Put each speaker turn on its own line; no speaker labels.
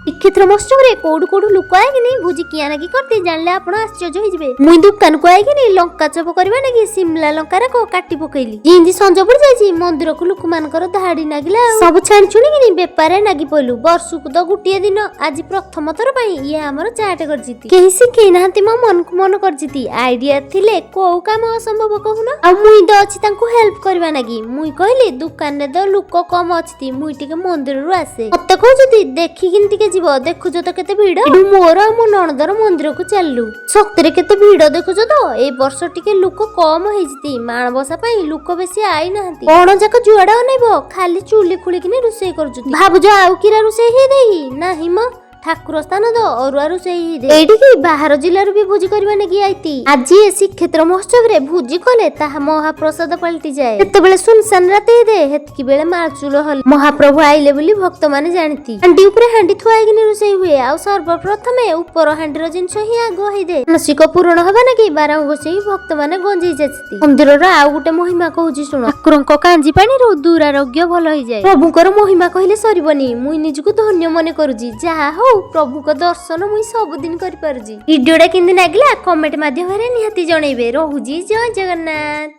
ଶ୍ରୀକ୍ଷେତ୍ର ମହୋତ୍ସବରେ କୋଉଠୁ କୋଉଠୁ ଲୋକ ଆଇକିନି ଭୋଜି କିଆ ନାଗି କରତି ଜାଣିଲେ ଆପଣ ଆଶ୍ଚର୍ଯ୍ୟ ହେଇଯିବେ। ମୁଇଁ ଦୋକାନକୁ ଆଇକିନି ଲଙ୍କା ଚପ କରିବା ନାଗି ସିମଲା ଲଙ୍କାରାକ କାଟି ପକେଇଲି। ଜିନ୍ତି ସଞ୍ଜ ପଡି ଯାଇଛି, ମନ୍ଦିରକୁ ଲୋକମାନଙ୍କର ଧାଡି ନାଗିଲା ଆଉ ସବୁ ଛାଣି ଛୁଣିକିନି ବେପାରେ ନାଗି ପଇଲୁ। ବର୍ଷକୁ ତ ଗୋଟିଏ ଦିନ, ଆଜି ପ୍ରଥମ ଥର ପାଇଁ ଇଏ ଆମର ଚାଟ କରିଛି। କେହି ଶିଖେଇ ନାହାନ୍ତି, ମୋ ମନକୁ ମନ କରିଛି। ଆଇଡିଆ ଥିଲେ କୋଉ କାମ ଅସମ୍ଭବ କହୁନ? ଆଉ ମୁଇଁ ତ ଅଛି ତାଙ୍କୁ ହେଲ୍ପ କରିବା ନାଗି। ମୁଇଁ କହିଲି, ଦୋକାନରେ ତ ଲୋକ କମ ଅଛି, ମୁଇଁ ଟିକେ ମନ୍ଦିରରୁ ଆସେ। ମତେ କହୁଛନ୍ତି, ଦେଖିକିନି ଟିକେ ଯିବ, ଦେଖୁଛ ତ କେତେ ଭିଡ। ଏଠୁ ମୋର ଆଉ ମୋ ନଣନ୍ଦର ମନ୍ଦିରକୁ ଚାଲିଲୁ। ସତରେ କେତେ ଭିଡ ଦେଖୁଛ ତ? ଏଇ ବର୍ଷ ଟିକେ ଲୋକ କମ ହେଇଛି, ମାଣବସା ପାଇଁ ଲୋକ ବେଶୀ ଆଇନାହାନ୍ତି। କଣ ଯାକ ଯୁଆଡେ ଅନେଇବ ଖାଲି ଚୁଲି ଖୋଳିକିନି ରୋଷେଇ କରୁଛନ୍ତି। ଭାବୁଛ ଆଉ କିରା ରୋଷେଇ ହେଇଦେଇ? ନାହିଁ ମ, ଠାକୁର ସ୍ଥାନ ତ ଅରୁଆ ରୋଷେଇ ହେଇଦେଇ। ଏଇଠିକି ବାହାର ଜିଲ୍ଲାରୁ ବି ଭୋଜି କରିବା ନାଗି ଆଇତି। ଆଜି ଏ ଶ୍ରୀକ୍ଷେତ୍ର ମହୋତ୍ସବରେ ଭୋଜି କଲେ ତାହା ମହାପ୍ରସାଦ ପାଲଟି ଯାଏ। ଯେତେବେଳେ ସୁନସାନ ରାତି ହେଇଥାଏ, ହେତିକି ବେଳେ ମାଳଚୁଲ ହଲେ ମହାପ୍ରଭୁ ଆଇଲେ ବୋଲି ଭକ୍ତ ମାନେ ଜାଣନ୍ତି। ହାଣ୍ଡି ଉପରେ ହାଣ୍ଡି ଥୁଆ ହେଇକିନି ରୋଷେଇ ହୁଏ ଆଉ ସର୍ବପ୍ରଥମେ ଉପର ହାଣ୍ଡିର ଜିନିଷ ହିଁ ଆଗ ହେଇଥାଏ। ମାନସିକ ପୂରଣ ହବା ନାଗି ବାରଙ୍ଗ ଗୋସେଇ ଭକ୍ତ ମାନେ ଗଞ୍ଜେଇ ଯାଚନ୍ତି। ମନ୍ଦିରର ଆଉ ଗୋଟେ ମହିମା କହୁଛି ଶୁଣ। ଠାକୁରଙ୍କ କାଞ୍ଜି ପାଣିରୁ ଦୁରାରୋଗ୍ୟ ଭଲ ହେଇଯାଏ। ପ୍ରଭୁଙ୍କର ମହିମା କହିଲେ ସରିବନି। ମୁଇଁ ନିଜକୁ ଧନ୍ୟ ମନେ କରୁଛି। ଯାହା ହଉ, ପ୍ରଭୁଙ୍କ ଦର୍ଶନ ମୁଇଁ ସବୁଦିନ କରିପାରୁଛି। ଭିଡିଓଟା କେମିତି ଲାଗିଲା, କମେଣ୍ଟ ମାଧ୍ୟମରେ ନିହାତି ଜଣେଇବେ। ରହୁଛି, ଜୟ ଜଗନ୍ନାଥ।